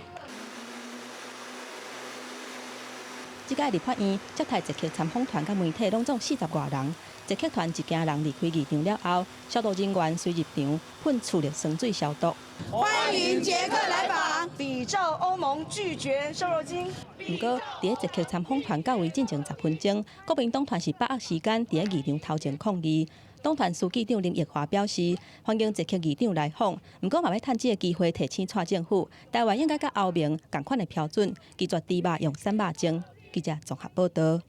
這屆立法院接待捷克參訪團佮媒體，攏總40外人。捷克團一行人離開議場了後，消毒人員隨入場噴次氯酸水消毒。歡迎捷克來訪，比照歐盟拒絕瘦肉精。毋過，佇咧捷克參訪團到位進前10分鐘，國民黨團是把握時間佇咧議場頭前抗議。黨團書記長林奕華表示，歡迎捷克議長來訪，毋過嘛欲趁這个機會提醒蔡政府，台灣應該佮歐盟仝款的標準，拒絕豬肉用瘦肉精。記者綜合報道。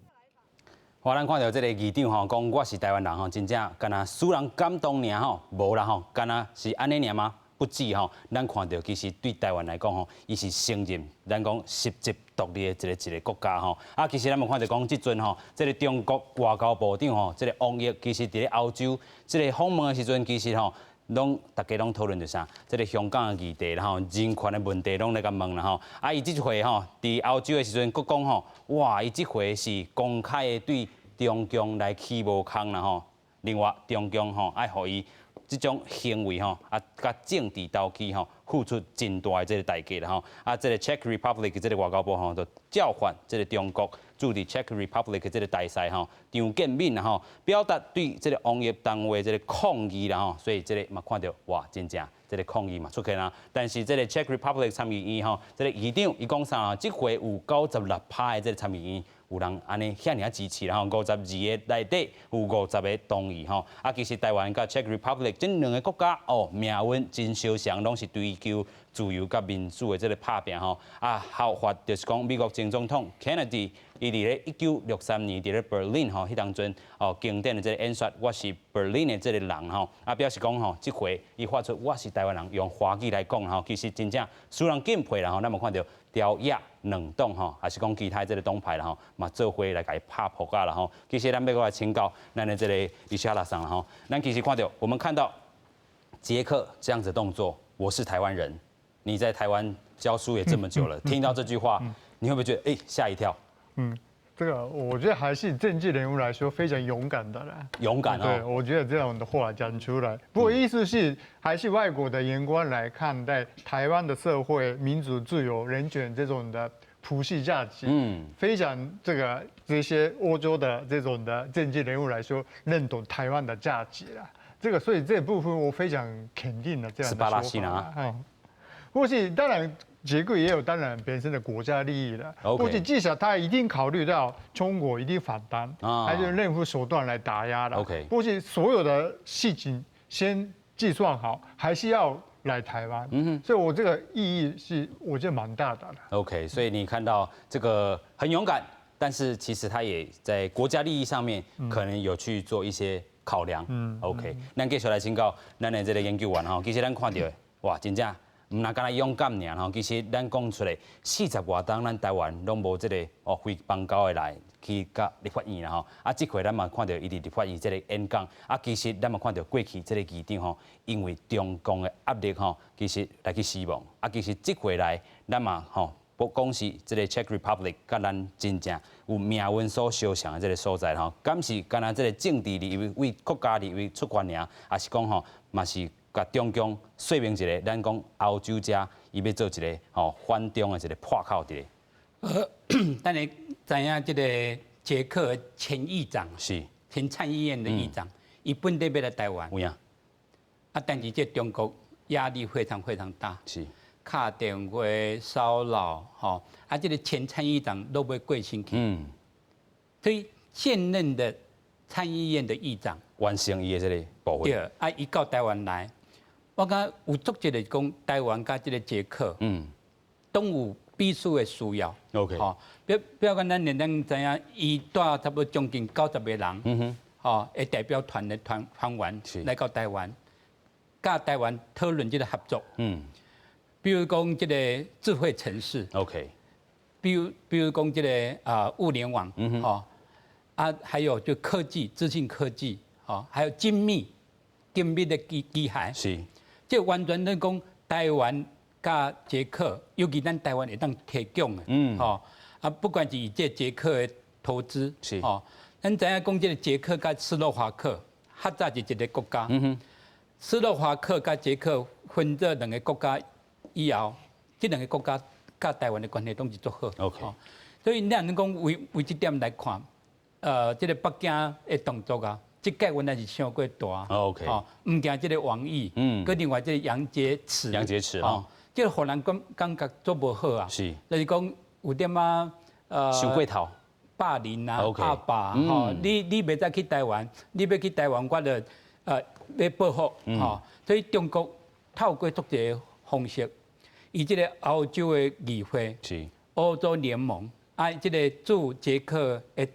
我咱看著這个議長吼，講我是台灣人吼，真正敢若使人感動爾吼，無啦吼，敢若是按呢爾嗎？不止吼，咱看著其實對台灣來講吼，伊是承認咱講實質獨立的一个一个國家吼。啊，其實咱嘛看著講，這陣吼，這个中國外交部長吼，這个王毅其實佇咧歐洲這个訪問的時陣，其實吼，攏大家攏討論著啥？這个香港的議題，然後人權的問題，攏咧共問啦吼。啊，伊這回吼，佇歐洲的時陣，閣講吼，哇，伊這回是公開的對中共來起無空啦吼。另外，中共吼愛予伊這種行為吼，啊，佮政治鬥氣吼，付出真大的這个代價啦吼。啊，這个 Czech Republic 這个外交部吼，就召喚這个中國駐佇 Czech Republic 這个大使吼，張建敏啦吼，表達對這个王毅談話這个抗議啦吼。所以這个嘛看著哇，真正這个抗議嘛出現啦。但是這个 Czech Republic 參議院吼，這个議長伊講啥？這回有96趴的這个參議院有人按呢遐爾仔支持，然後52个內底有50个同意吼。啊，其實台灣佮 Czech Republic 這兩个國家哦，命運真相像，攏是追求自由佮民主的這个拍拚吼。啊，效法就是講美國前總統 Kennedy，伊佇咧1963年佇咧 Berlin 吼，彼當陣哦，經典的這个演說，我是 Berlin 的這个人吼，啊，表示講吼，這回伊發出我是台灣人，用華語來講吼，其實真正使人敬佩啦吼。咱嘛看著朝野兩黨吼，抑是講其他這个黨派啦吼，嘛做伙來共伊拍噗仔啦吼。其實咱欲閣來請教咱的這个伊莎拉桑啦吼，咱其實看著，我們看到捷克這樣子動作，我是台灣人，你在台灣教書也這麼久了，聽到這句話，你會不會覺得欸嚇一跳？嗯，這個我覺得還是政治人物來說非常勇敢的啦。勇敢哦。對，我覺得這樣的話講出來，不過意思是還是外國的眼光來看待台灣的社會、民主、自由、人權這種的普世價值，非常這個這些歐洲的這種的政治人物來說認同台灣的價值啦。這個所以這部分我非常肯定的這樣的說法。嗯，或是當然。捷克也有當然本身的國家利益了，或者至少他一定考慮到中國一定反彈，還是任何手段來打壓的。 不是所有的事情先計算好，還是要來台灣。所以我這個意義是我覺得蠻大的。 OK，所以你看到這個很勇敢，但是其實他也在國家利益上面可能有去做一些考量。OK，咱繼續來請教咱的這个研究員吼，其實咱看著哇，真正。毋若干焦勇敢爾吼，其實咱講出來40外冬，咱台灣攏無這个哦非邦交的來去佮立法院啦吼。啊，這回咱嘛看著伊佇立法院這个演講，啊，其實咱嘛看著過去這个議長吼，因為中共的壓力吼，其實來去死亡。啊，其實這回來咱嘛吼，不講是這个 Czech Republic，佮咱真正有命運所相像的這个所在吼，敢是干焦這个政治立位為國家立位出關爾，抑是講吼嘛是。共中共說明一下，咱講歐洲遮伊欲做一个吼反中的一个破口佇咧。咱會知影這个捷克前議長前參議院的議長，伊本底欲來台灣。有影。啊，但是這中國壓力非常非常大。敲電話騷擾，吼，啊，這個前參議長都欲過身去，所以現任的參議院的議長完成伊的這個部分。對，啊，伊到台灣來，我感覺有足一個講台灣佮這個捷克，攏有彼此的需要。 吼，比如講，咱連咱知影，伊帶差不多將近90個人，吼，的代表團的團員來到台灣，佮台灣討論這個合作。比如講這個智慧城市。比如講這個啊物聯網，吼，啊還有就科技、資訊科技，吼，還有精密的機械。這完全咧講台灣佮捷克，尤其咱台灣會當提供的，吼，啊不管是以這捷克的投資，吼，咱知影講這個捷克佮斯洛伐克，較早是一個國家，斯洛伐克佮捷克分做兩個國家以後，這兩個國家佮台灣的關係攏是足好。 所以咱講為為這點來看，這個北京的動作啊，這屆原來是傷過大。 吼，毋驚這個王毅，閣另外這個楊潔篪，楊潔篪吼，這個予人感覺足無好啊。就是講有點仔傷過頭，霸凌啊，壓霸吼，你袂使去台灣，你欲去台灣，我就欲報復吼。所以中國透過足濟方式，以這個歐洲的議會、歐洲聯盟啊，這個駐捷克的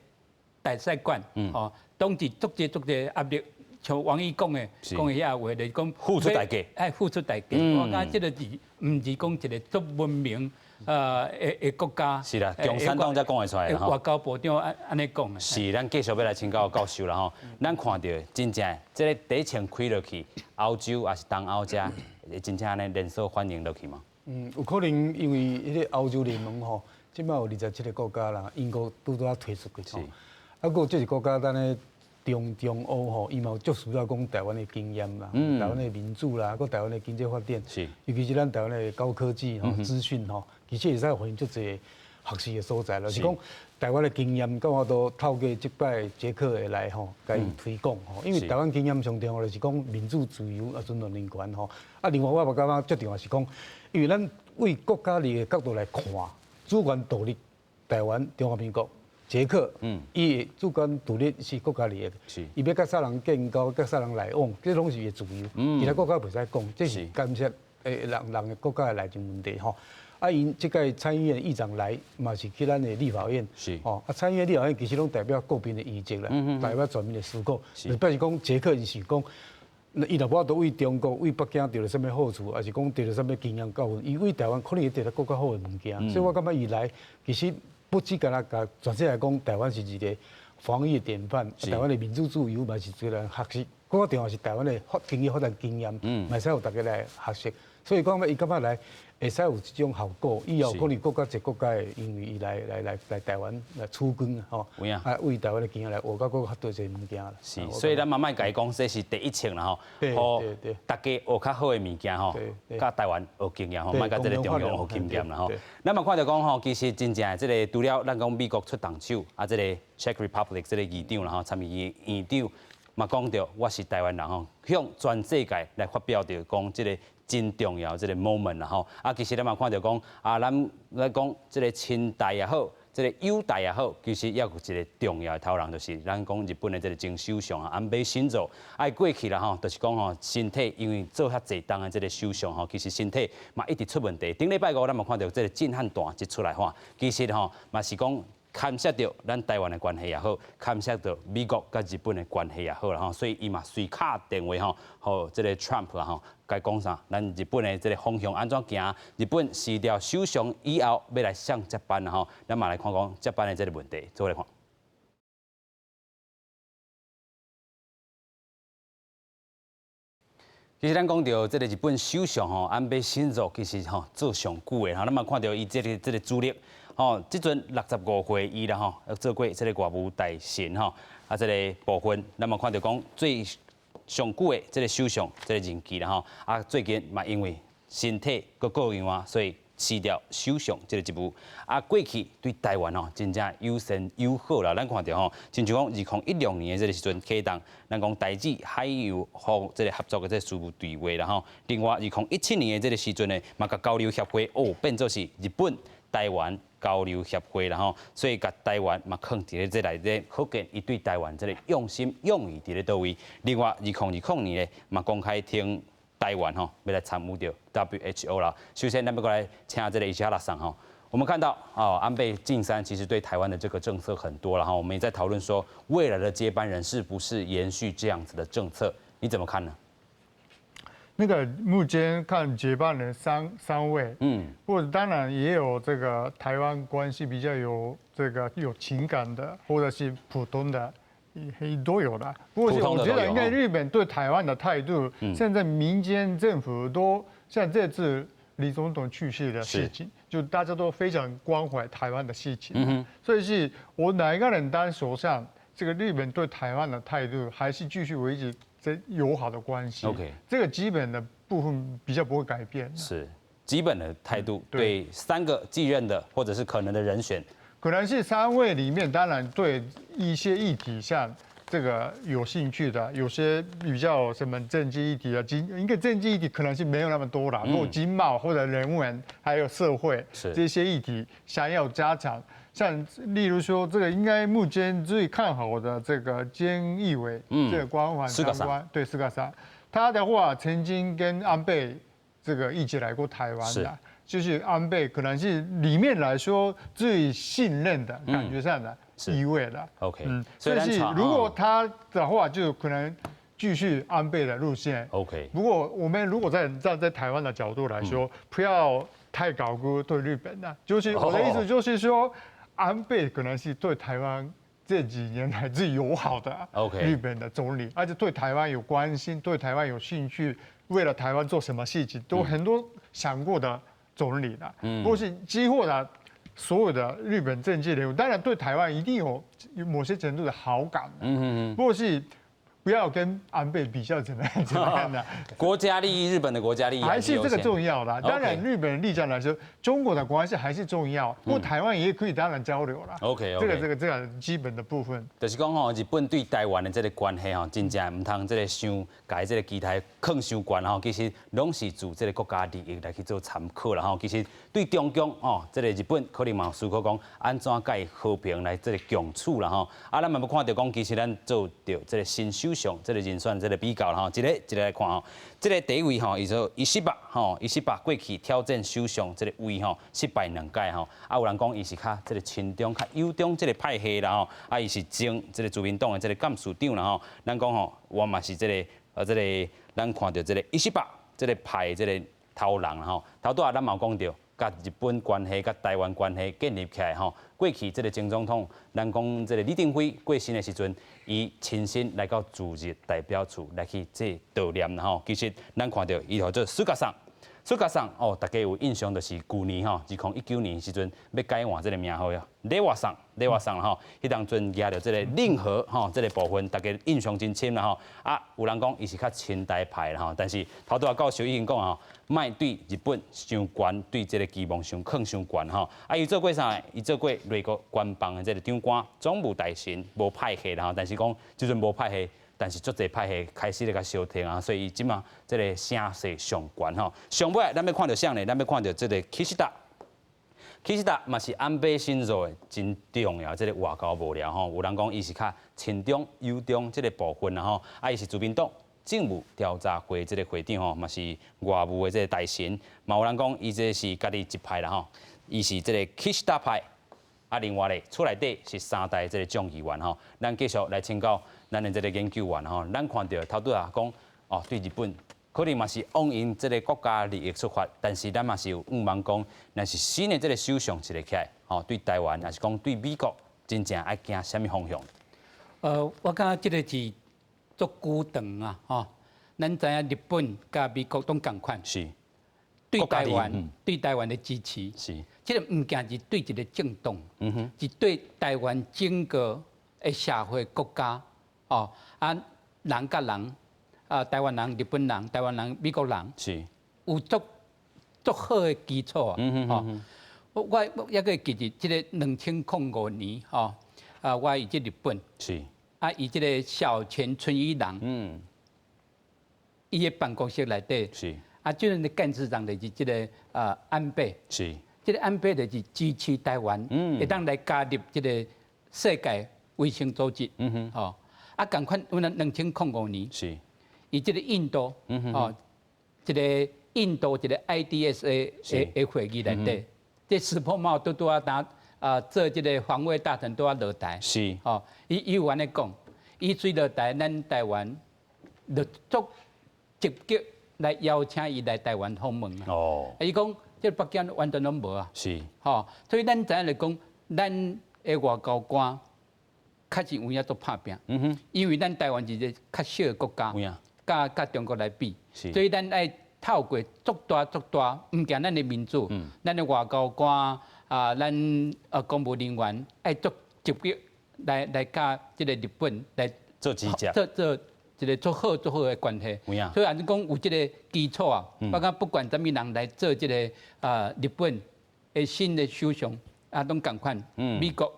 大使館，吼，當時足濟足濟壓力，像王毅講的，講的遐話，就是講付出代價，愛付出代價。我感覺這個是毋是講一個足文明的國家？是啦，共產黨才講會出來吼。外交部長按呢講的。是，咱繼續欲來請教教授啦吼。咱看著真正這個第一槍開落去，歐洲抑是東歐遮，會真正按呢連鎖反應落去嗎？嗯，有可能因為彼個歐洲聯盟吼，這擺有27個國家啦，英國拄拄仔退出去吼。啊，閣有這個國家，咱咧中歐吼，伊嘛有足需要講台灣的經驗啦，台灣的民主啦，閣台灣的經濟發展，尤其是咱台灣的高科技吼、資訊吼，其實會使予𪜶足濟學習的所在，就是講台灣的經驗，敢有法度透過這擺捷克的來吼，共伊推廣吼。因為台灣經驗上重要就是講民主自由啊，尊重人權吼。啊，另外我嘛感覺最重要是講，因為咱為國家利益的角度來看，主權獨立，台灣中華民國。捷克，伊的主權獨立是國家利益，伊欲佮啥人建交，佮啥人來往，這攏是伊的自由，其他國家袂使講，這是干涉人的國家的內政問題吼。啊，𪜶這屆參議院議長來，嘛是去咱的立法院，吼，啊，參議院立法院其實攏代表國民的意志啦，代表全民的思考，就表示講捷克伊是講，伊若無法度為中國、為北京得著啥物好處，抑是講得著啥物經驗教訓，伊為台灣可能會得著閣較好的物件，所以我感覺伊來其實。不只干焦共全世界講，台灣是一個防疫的典範，台灣的民主自由嘛是一個人學習，閣較重要是台灣的經濟發展經驗，嘛會使予大家來學習。所以講伊感覺來會使有這種效果，以後可能閣較濟國家會因為伊來台灣來取經吼，啊，為台灣的經驗來學到閣較多濟物件啦。是，所以咱嘛莫共伊講，這是第一槍啦吼，予大家學較好的物件吼，佮台灣學經驗吼，莫共這個中共學經驗啦吼。咱嘛看著講吼，其實真正這個除了咱講美國出動手，啊，這個 Czech Republic 這個議長啦吼，參議院院長嘛講著，我是台灣人吼，向全世界來發表著講這個真重要這個 moment 啦吼。啊，其實咱嘛看著講，啊，咱來講這個親台也好，這個友台也好，其實猶有一個重要的頭人，就是咱講日本的這個前首相啊，安倍晉三。啊，過去啦吼，就是講吼，身體因為做遐濟冬的這個首相吼，其實身體嘛一直出問題。頂禮拜五咱嘛看著這個震撼彈一出來吼，其實吼嘛是講牽涉著咱台灣的關係也好，牽涉著美國佮日本的關係也好啦吼，所以伊嘛隨敲電話吼，予這個 Trump 啦吼，共伊講啥？咱日本的這個方向按怎行？日本辭掉首相以後，欲來誰接班啦吼？咱嘛來看講接班的這個問題，做伙來看。其實咱講著這個日本首相吼安倍晉三，其實吼做上久的吼，咱嘛看著伊這個資歷吼，這陣65歲伊啦吼，做過這個外務大臣吼，啊這個部分，咱嘛看著講最上久的這個首相這個任期啦吼，啊最近嘛因為身體閣各樣啊，所以。辭掉首相這个職務。啊，過去對台灣吼真正友善友好啦，咱看著吼，親像講2016年的這个時陣啟動，咱講台日海洋和這个合作的這个事務對話啦吼。另外，2017年的這个時陣呢，嘛共交流協會哦變做是日本台灣交流協會啦吼，所以共台灣嘛囥佇咧這內底，可見伊對台灣這个用心用意佇咧佗位。另外，2020年咧嘛公開挺台灣吼，欲來參與著 WHO 啦。首先，咱欲過來請這个伊西哈拉桑吼。我們看到哦，安倍晉三其實對台灣的這個政策很多了哈。我們也在討論說，未來的接班人是不是延續這樣子的政策？你怎麼看呢？那個目前看接班人三位，或者當然也有這個台灣關係比較有這個有情感的，或者是普通的，也都有的。不過我覺得應該日本對台灣的態度，現在民間政府都像這次李總統去世的事情，就大家都非常關懷台灣的事情。所以是我哪一個人當首相，這個日本對台灣的態度還是繼續維持這友好的關係。 這個基本的部分比較不會改變。是基本的態度，對三個繼任的或者是可能的人選，可能是三位裡面，當然對一些議題像這個有興趣的，有些比較什麼政治議題啊，應該政治議題可能是沒有那麼多啦，不過經貿或者人文還有社會這些議題想要加強。像例如說，這個應該目前最看好的這個菅義偉，這個官房長官，對，菅さん，他的話曾經跟安倍這個一起來過台灣的，就是安倍可能是裡面來說最信任的感覺上的一位的。 所以是如果他的話，就可能繼續安倍的路線。 不過我們如果在站在台灣的角度來說，不要太高估對日本的，就是我的意思就是說，安倍可能是對台灣這幾年來最友好的日本的總理，而且對台灣有關心，對台灣有興趣，為了台灣做什麼事情都很多想過的總理的。不過是幾乎的所有的日本政界人物，當然對台灣一定有某些程度的好感。不過是不要跟安倍比較怎麼樣怎麼樣的。國家利益，日本的國家利益還是這個重要的。當然，日本立場來說，中國的關係還是重要。不過台灣也可以當然交流啦。 這個基本的部分。就是講吼，日本對台灣的這个關係吼，真正毋通這个傷，共這个期待囥傷懸吼。其實攏是自這个國家利益來去做參考啦吼。其實對中共吼，這个日本可能嘛有思考講，按怎共伊和平來這个共處啦吼。啊，咱嘛欲看著講，其實咱做著這个新首相這个人選這个比較啦吼，一个一个來看吼。這个第一位吼，伊做伊西巴吼，伊西巴過去挑戰首相這个位吼，失敗兩屆吼。啊，有人講伊是較這个親中、較友中這个派系啦吼。啊，伊是前這个自民黨的這个幹事長啦吼。咱講吼，我嘛是這个這个，咱看著這个伊西巴這个派這个頭人啦吼。頭拄仔咱嘛有講著，佮日本關係、佮台灣關係建立起來吼。過去這个前總統，咱講這个李登輝過身的時陣，伊親身來到駐日代表處來去做悼念啦吼。其實咱看著伊號做菅さん，菅さん哦，大家有印象就是舊年吼，2019年時陣欲改換這个名號呀，令和さん，令和さん吼，彼當陣舉著這个令和吼，這个部分大家印象真深啦吼。啊，有人講伊是較親台派啦吼，但是頭拄仔教授已經講吼，莫對日本傷懸，對這个期望傷囥傷懸吼。啊，伊做過啥？伊做過內閣官房的這个長官、總務大臣，無派系啦吼。但是講這陣無派系，但是足濟派系開始咧共相提啊，所以伊這馬這个聲勢上懸吼。上尾咱欲看著啥呢？咱欲看著這个岸田。岸田嘛是安倍晉三的真重要這个外交幕僚吼。有人講伊是較親中友中這个部分啦吼。啊，伊是自民黨政務調查會這个會長吼，嘛是外務的這个大臣。嘛有人講伊這是家己一派啦吼，伊是這个岸田派。啊，另外咧，厝內底是三代這个眾議員吼。咱繼續來請教咱的這个研究員吼。咱看著頭拄仔講哦，對日本可能嘛是往𪜶這个國家利益出發，但是咱嘛是有向望講，若是新的這个首相一个起來，吼，對台灣，抑是講對美國，真正愛行啥物方向？我感覺這个是足久長啊，吼，咱知影日本佮美國攏仝款，對台灣對台灣的支持，這个毋淨是對一个政黨，是對台灣整個的社會國家，哦，啊人佮人，啊台灣人、日本人、台灣人、美國人，有足足好的基礎啊。吼，我猶閣會記得這个2005年吼，啊，我佇這日本，啊，伊這个小泉純一郎，伊的辦公室內底，啊，這陣的幹事長就是這个安倍，這个安倍就是支持台灣，會當來加入這個世界衛生組織，吼，啊，仝款，阮2005年，伊這个印度，吼，這个印度一个 IDSA 的會議內底，這石破茂拄拄仔當做這个防衛大臣拄仔落台，吼，伊有按呢講，伊隨落台，咱台灣就足積極來邀請伊來台灣訪問啊。伊講這北京完全攏無啊。吼，所以咱知影來講，咱的外交官確實有影足拍拚。因為咱台灣是一个較小的國家，佮中國來比，所以咱愛透過足大足大，毋驚咱的民主，咱的外交官啊，咱公務人員愛足積極來佮這个日本來做直接，做一个足好足好的關係。所以按呢講有這个基礎啊，我感覺不管啥物人來做這个日本的新的首相啊，攏仝款。美國、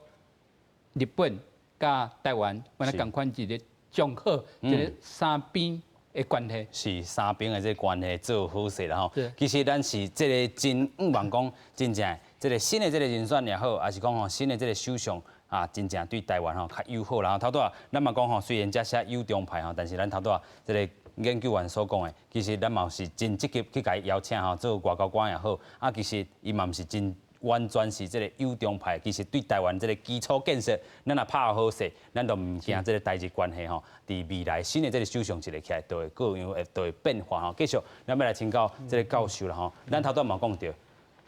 日本佮台灣，原來仝款一个上好一个三邊的關係。是三邊的這个關係做好勢啦吼。其實咱是這个真向望講，真正這个新的這个人選也好，抑是講吼新的這个首相啊，真正對台灣吼較友好啦吼。頭拄仔咱嘛講吼，雖然這寫友中派吼，但是咱頭拄仔這个研究員所講的，其實咱嘛是真積極去共伊邀請吼，做外交官也好，啊，其實伊嘛毋是真完全是這个友中派，其實對台灣這个基礎建設，咱若拍好勢，咱就毋驚這个台日關係吼，佇未來新的這个首相一个起來，就會各樣會就會變化吼。繼續，咱欲來請教這个教授啦吼，咱頭拄仔嘛講著，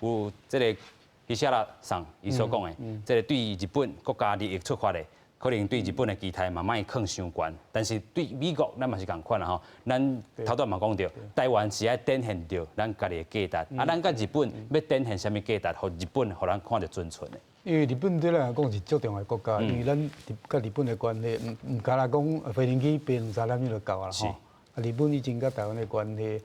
有這个彼下啦上伊所講的，這个對日本國家利益出發的，可能對日本的期待嘛莫囥傷懸，但是對美國咱嘛是仝款啦吼。咱頭拄仔嘛講著，台灣是愛展現著咱家己的價值，啊，咱佮日本欲展現啥物價值，予日本予咱看著尊存的。因為日本對咱來講是足重要的國家，因為咱佮日本的關係，毋敢若講飛行機飛兩三點鐘就到啊吼。啊，日本以前佮台灣的關係，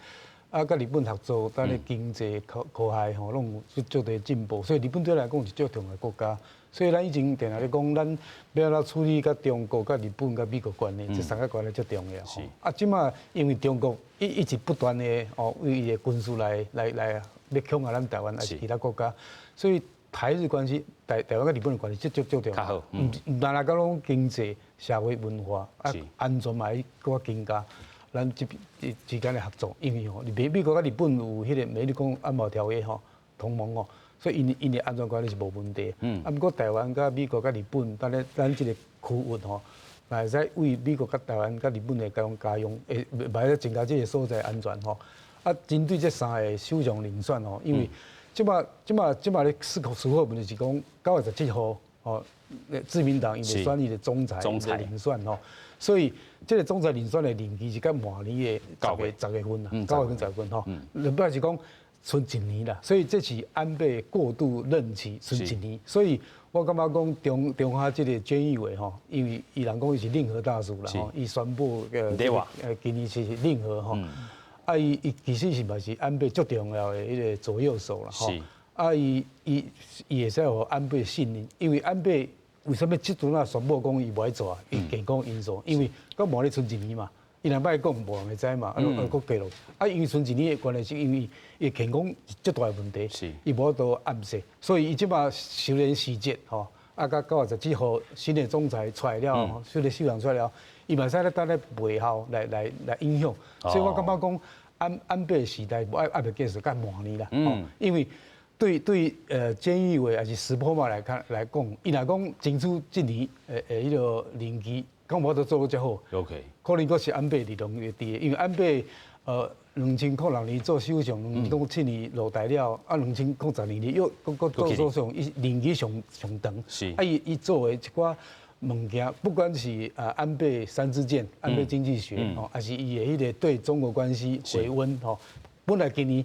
啊，佮日本合作，咱的經濟科科學吼，攏有足濟進步，所以日本對咱來講是足重要的國家。所以咱以前定定咧講，咱欲按怎處理佮中國、佮日本、佮美國關係，這三个關係足重要。啊，這馬因為中國一直不斷的哦，為伊的軍事來欲恐嚇咱台灣，抑是其他國家，所以台日關係、台灣佮日本的關係，這足重要。毋單單講經濟、社會、文化啊，安全嘛愛閣較增加。咱這邊之間的合作，因為吼，美國佮日本有彼个美日講安保條約吼，同盟哦，所以𪜶的安全關係是無問題。啊，毋過台灣佮美國佮日本，咱這个區域吼，會使為美國佮台灣佮日本的共加用，會會使增加這个所在安全吼。啊，針對這三个首相人選吼，因為這馬咧思考問題是講9月17號吼，自民黨伊會選伊个總裁的人選吼，所以這个總裁人選的任期是到明年的10月份啦，9月份10月份吼，不是講賰一年啦，所以這是安倍過渡任期賰一年，所以我感覺講中哈這个菅義偉吼，因為伊人講伊是令和大師啦吼，伊宣布今年是令和吼，啊伊其實是嘛是安倍足重要的彼个左右手啦吼，啊伊會使予安倍信任，因為安倍為啥物這陣仔宣布講伊無愛做啊？伊健康因素，因為閣無咧賰一年嘛，伊若欲講無人會知嘛，啊，閣過落，啊，因為賰一年的關係是因為伊健康是足大的問題，伊無法度暗示，所以伊這馬修練時節吼，啊，到9月17號新的總裁出來了後，新的首相出來了，伊嘛會使咧等咧背後來影響，所以我感覺講安倍時代無愛猶未結束，閣明年啦，因為對，菅義偉抑是石破茂來看來講，伊若講爭取這年的彼个任期，敢無法度做遮好。 可能閣是安倍佇中會佇，因為安倍2006年做首相，2007年落台了，啊，2012年又閣做首相，伊任期上上長。啊，伊做的一寡物件，不管是安倍三支箭、安倍經濟學，吼，抑是伊的彼个對中國關係回溫，吼，本來今年。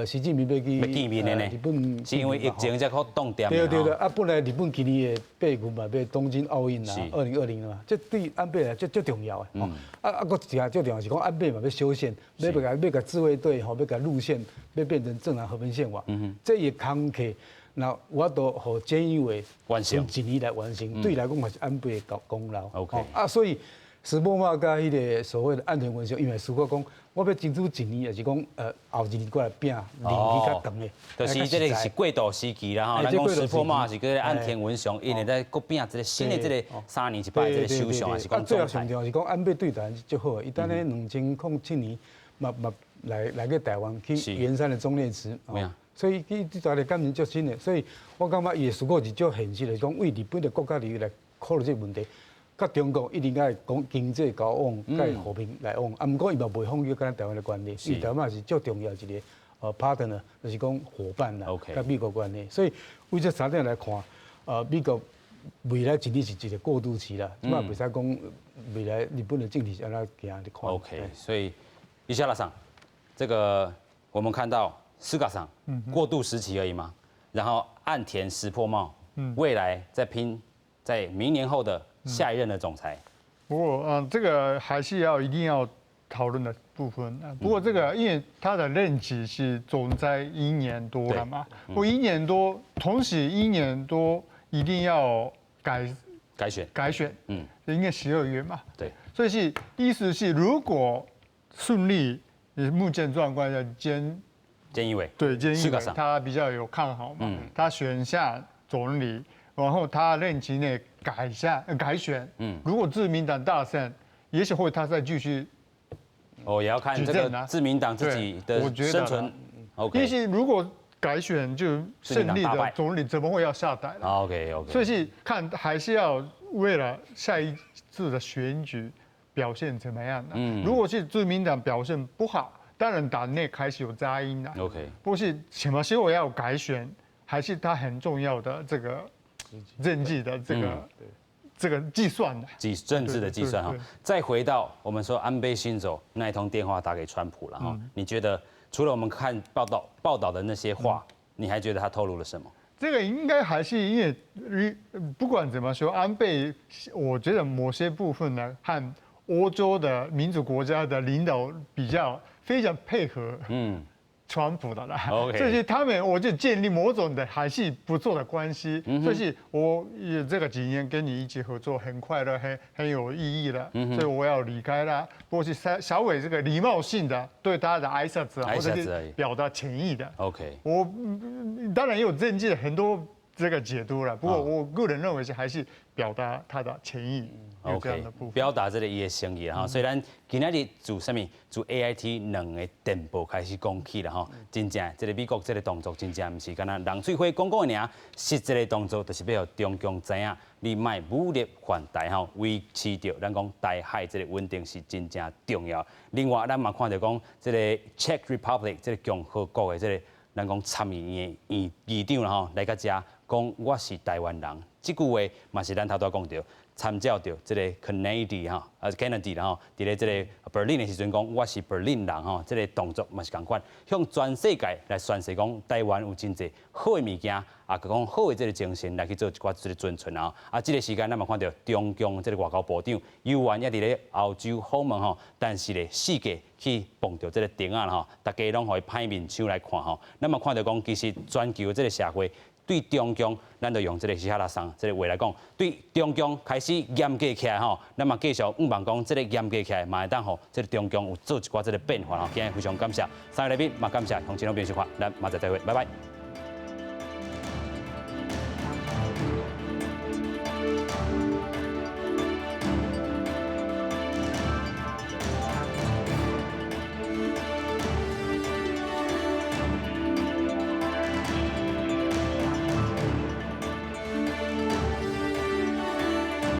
習近平欲去欲見面的呢日本，是因為疫情才閣凍定。對對對，啊，本來日本今年的8月嘛，欲東京奧運啊，2020嘛，這對安倍來足足重要的。啊，閣一個最重要是講安倍嘛欲修憲，欲共自衛隊吼，欲共路線欲變成正常和平憲法。這伊的工課，若有法度予菅義偉完成一年來完成，對伊來講嘛是安倍的功勞。 啊，所以石破茂佮彼个所謂的岸田文雄，伊嘛思考講，我欲爭取一年，抑是講後一年過來拼，任期較長的。就是這个是過渡時期啦吼，咱講石破茂是叫岸田文雄，𪜶會再閣拼一个新的這个3年一擺這个首相，抑是講最後上重要是講安倍對台灣是足好的，伊當咧2007年嘛來去台灣去圓山的忠烈祠。所以伊對台灣的感情足深的，所以我感覺伊的思考是足現實的，講為日本的國家利益來考慮這個問題。佮中國一定愛講經濟交往，佮和平來往。啊，毋過伊嘛袂放棄佮咱台灣的關係，因為台灣是足重要一个partner，就是講夥伴啦，佮美國關係。所以為這三點來看，美國未來一年是一個過渡期啦，這擺袂使講未來日本的政治是按怎行咧看。 OK，所以石原さん，這個我們看到菅さん過渡時期而已嘛，然後岸田石破茂，未來再拼在明年後的下一任的總裁。不過，這個還是要一定要討論的部分。不過這個因為他的任期是總在一年多了嘛，不一年多，同時一年多一定要改改選改選，應該12月嘛。所以是意思是如果順利，目前狀況要菅菅義偉，對菅義偉，他比較有看好嘛，他選下總理，然後他任期內改選，如果自民黨大勝，也許會他再繼續。哦，也要看這個自民黨自己的生存。 OK，也許如果改選就勝利的總理，怎麼會要下台呢？OK。所以是看還是要為了下一次的選舉表現怎麼樣的。如果是自民黨表現不好，當然黨內開始有雜音了。 不過是什麼時候要改選，還是他很重要的這個政治的這個計算的，計政治的計算哈。再回到我們說安倍晉三那一通電話打給川普了哈，你覺得除了我們看報道的那些話，你還覺得他透露了什麼？這個應該還是因為不管怎麼說，安倍，我覺得某些部分呢，和歐洲的民主國家的領導比較非常配合。川普的啦，所以他們我就建立某種的還是不錯的關係，所以我也這個幾年跟你一起合作很快樂，很有意義的，所以我要離開了。不過是稍微這個禮貌性的對他的挨拶或者是表達誠意的。 我當然也有政治很多這個解讀了，不過我個人認為是還是表達他的誠意。 OK，表達這个伊的誠意哈。所以咱今仔日自啥物？自 AIT 兩個電報開始講起啦吼。真正這个美國這个動作真正毋是干焦人喙花講講的爾，實際的動作就是欲予中共知影，你莫武力犯台吼，維持著咱講台海這个穩定是真正重要。另外，咱嘛看著講這个 Czech Republic 這个共和國的這个咱講參議院的議長啦吼，來到遮講我是台灣人，這句話嘛是咱頭拄仔講著。參照著這个 Kennedy 哈，啊 Kennedy 啦吼，佇咧這个 Berlin 的時陣講我是 Berlin 人吼，這个動作嘛是仝款，向全世界來宣示講台灣有真濟好的物件，啊，閣講好的這个精神來去做一寡這个傳承啊。啊，這个時間咱嘛看著中共這个外交部長尤元猶佇咧歐洲訪問吼，但是咧四界去碰著這个釘仔啦吼，大家攏予伊歹面相來看吼。咱嘛看著講，其實全球這个社會對中共，咱就用這个石原さん這个話來講，對中共開始嚴格起來吼，咱嘛繼續向望講，這个嚴格起來嘛會當予這个中共有做一寡這个變化吼。今日非常感謝三位來賓，嘛感謝洪金龍編輯，咱明仔載再會，拜拜。